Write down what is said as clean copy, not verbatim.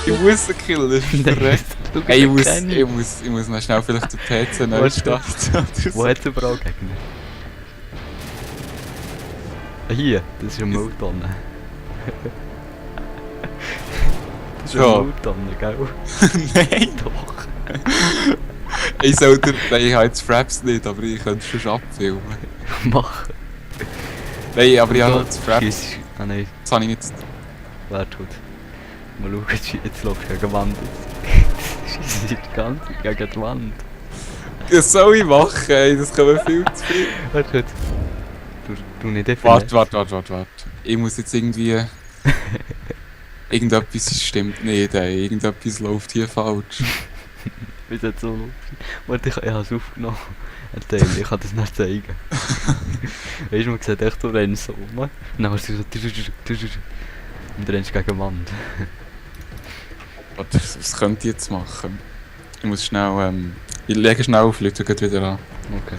Ich muss ihn killen, das ist verreckt. Ey, ich muss noch schnell vielleicht den PC neu starten. Wo hat es überall Gegner? Ah, hier, das ist eine Mülltonne. Das ist eine Mülltonne, gell? Nein! Doch. Ich sollte... Nein, ich habe jetzt Fraps nicht, aber ich könnte es schon abfilmen. Mach. Nein, aber ich habe noch Fraps. Ah nein, Das habe ich nicht... warte gut. Mal schauen, jetzt läufst du gegen die Wand. Scheiße, die ganze gegen die Wand. Das soll ich machen, ey, das kommen viel zu viel. Warte gut. Du nicht definieren. Warte. Ich muss jetzt irgendwie... Irgendetwas stimmt nicht, ey. Irgendetwas läuft hier falsch. Wie das so läuft. Warte, ich habe es aufgenommen. Ein Teil, ich kann das nicht zeigen. Weißt du, man sieht echt, du rennst so rum. Und dann hast du so... Und du rennst gegen die Wand. Warte, was könnte ich jetzt machen? Ich muss schnell... ich lege schnell auf, Leute, geht wieder an. Okay.